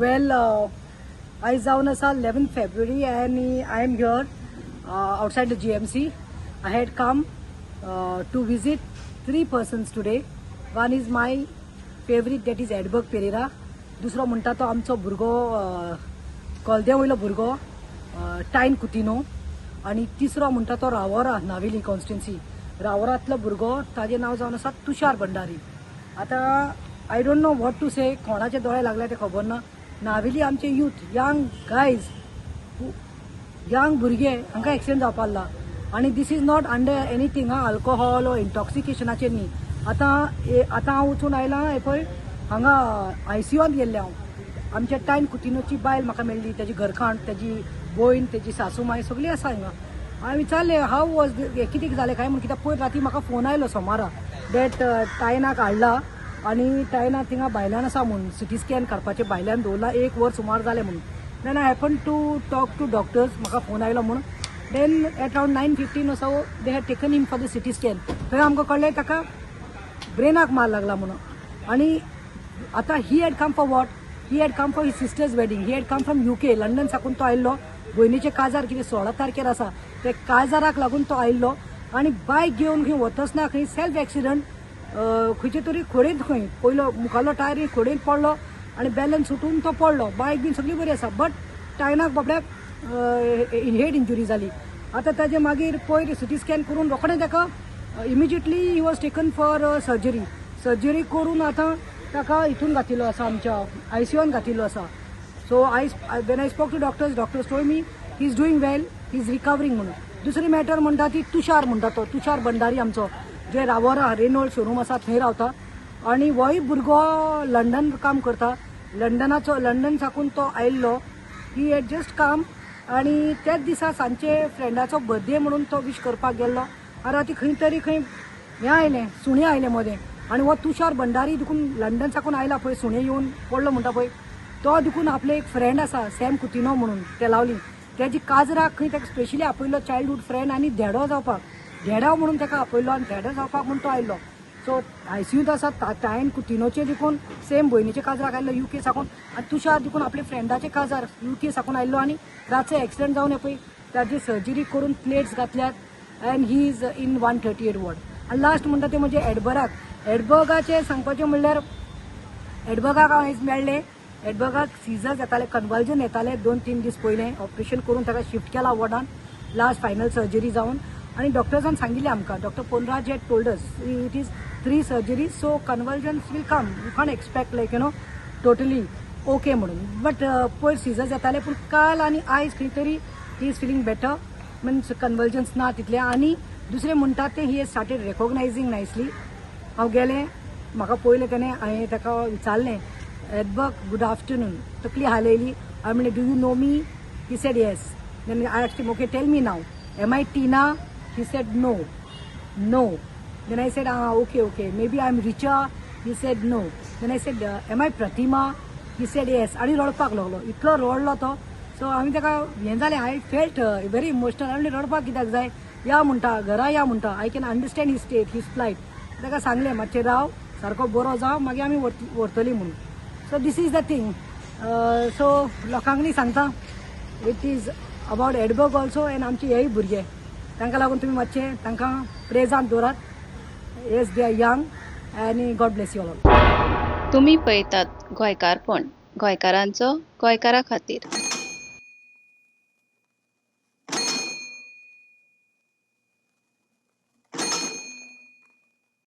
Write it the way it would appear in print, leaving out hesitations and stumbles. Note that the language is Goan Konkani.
वेल, आयज जावन आसा 11 फेब्रुवारी आनी I am here outside the GMC. I had come to visit three persons today. One is my favourite, that is Edberg Pereira. दुसरो म्हणटा तो आमचो भुरगो, कोलद्या वयलो भुरगो टायन कुतिनो आनी तिसरो म्हणटा तो रावोरा, नावेली कॉन्स्टिट्युन्सी, रावोरांतलो भुरगो, ताजें नांव जावन आसा तुषार भंडारी. आतां I don't know what to say. कोणाचे दोळे लागले ते खबर ना. नावेली आमचे यूथ, यंग गायज, यंग भुरगे हांकां एक्सिडंट जावपाक लागला आनी this is not under anything आं, अल्कोहोल ओ इंटॉक्सिकेशनाचेर न्ही. आतां हांव वचून आयलां हें पळय, हांगा आयसीयूंत गेल्लें हांव. आमच्या टायन कुतिनोची बायल म्हाका मेळ्ळी, तेजी घरकान्न, तेजी भयण, तेजी सासू माय सगळी आसा हांगा. हांवें विचारलें, हाव वॉज, कितें जालें काय म्हूण, कित्याक पयर राती म्हाका फोन आयलो सोमारा that टायनाक हाडला आनी टायना थिंगा भायल्यान आसा म्हूण, सिटी स्कॅन काडपाचें भायल्यान दवरला, एक वर सुमार जालें म्हणून. Then I happen to talk to doctors, म्हाका फोन आयलो म्हूण. Then at around 9:15 असो they had taken him for the CT scan. थंय आमकां कळ्ळें ताका ब्रेनाक मार लागला म्हणून. आनी आतां he had come for what? He had come for his sister's wedding. He had come from UK. London साकून तो आयिल्लो. भयणीचें काजार कितें 16 तारखेर आसा, ते काजाराक लागून तो आयिल्लो आनी बायक घेवन खंय वतसना खंय सेल्फ एक्सिडंट, खंयचे तरी खोडेंत खंय पयलो मुखाल्लो टायर खोडेंत पडलो आनी बॅलन्स सुटून तो पडलो. बायक बीन सगळी बरी आसा, बट टायनाक बाबड्याक हेड इंजुरी जाली. आतां ताजे मागीर पयर सिटी स्कॅन करून रोखडें ताका immediately he was taken for surgery. Surgery करून आतां ताका हितून घातिल्लो आसा, आमच्या आयसीयून घातिल्लो आसा. So I when I spoke to doctors, doctors told me he is doing well, he is recovering म्हणून. दुसरी मॅटर म्हणटा ती तुषार म्हणटा तो तुषार भंडारी आमचो, जे रावोरा रेनोल्ड शोरूम आसा थंय रावता आनी होय भुरगो लंडन काम करता. लंडनाचो, लंडन साकून तो आयिल्लो. He had just come आनी त्याच दिसा सांजचे फ्रेंडाचो बर्थडे म्हणून तो विश करपाक गेल्लो आनी राती खंय तरी खंय हें आयलें, सुणें आयलें मदें आनी हो तुषार भंडारी देखून लंडन साकून आयला पळय, सुणें येवन पडलो म्हणटा पळय तो, देखून आपले एक फ्रेंड आसा सॅम कुतिनो म्हणून तेलावली, तेजी काजराक खंय ताका स्पेशली आपयल्लो, चायल्डहूड फ्रेंड आनी धेडो जावपाक, धेडो म्हणून ताका आपयल्लो आनी धेडो जावपाक म्हूण तो आयल्लो. सो आयसीयूंत आसा टायन कुतिनोचे देखून सेम भयणीचे काजराक आयल्लो युके साकून आनी तुषार देखून आपल्या फ्रेंडाचे काजार युके साकून आयल्लो आनी रातचो एक्सिडंट जावन पळय ताजी सर्जरी करून प्लेट्स घातल्यात and he is in 138 ward. आनी लास्ट म्हणटा ते म्हणजे एडबर्गाक. एडबर्गाचें सांगपाचें म्हणल्यार एडबर्गाक हांव आयज मेळ्ळें. एडबर्गाक सिजर जाताले, कन्वल्जन येताले 2-3 दीस पयलें. ऑपरेशन करून ताका शिफ्ट केला वॉर्डान, लास्ट फायनल सर्जरी जावन. आनी डॉक्टर्सान सांगिल्लें आमकां, Doctor Ponraj had told us it is three surgery, so convulsions will come, you can't expect like totally okay म्हणून. बट पयर सिजर जाताले, पूण काल आनी आयज खंय तरी he is feeling better, means convulsions ना तितले. आनी दुसरें म्हणटा तें he has started recognizing nicely. हांव गेलें, म्हाका पळयलें तेणें. हांवें ताका विचारलें, "एडबर्ग, गुड आफ्टरनून." तकली हालयली. हांवें म्हणलें, "Do you know me?" He said yes. Then I asked him, "Okay, tell me now, am I Tina?" He said no. Then I said, "Ah, okay, maybe I am Richa." He said no. Then I said, "Am I Pratima?" He said yes. आनी रडपाक लागलो, इतलो रडलो तो. सो आमी ताका हें जालें, I felt very emotional. आनी रडपाक कित्याक जाय, या म्हणटा, घरा या म्हणटा. I can understand his state, his plight. ताका सांगलें, मातशें राव, सारको बरो जाव, मागीर आमी व्हरतली म्हणून. So this is the thing. So लोकांक सांगता, it is about Edberg also and आमचे हेय भुरगे, तांकां लागून तुमी मातशें तांकां प्रेयर्सान दवरात. Yes, they are young आनी God bless you all. तुमी पळयतात गोंयकारपण, गोंयकारांचो गोंयकारा खातीर.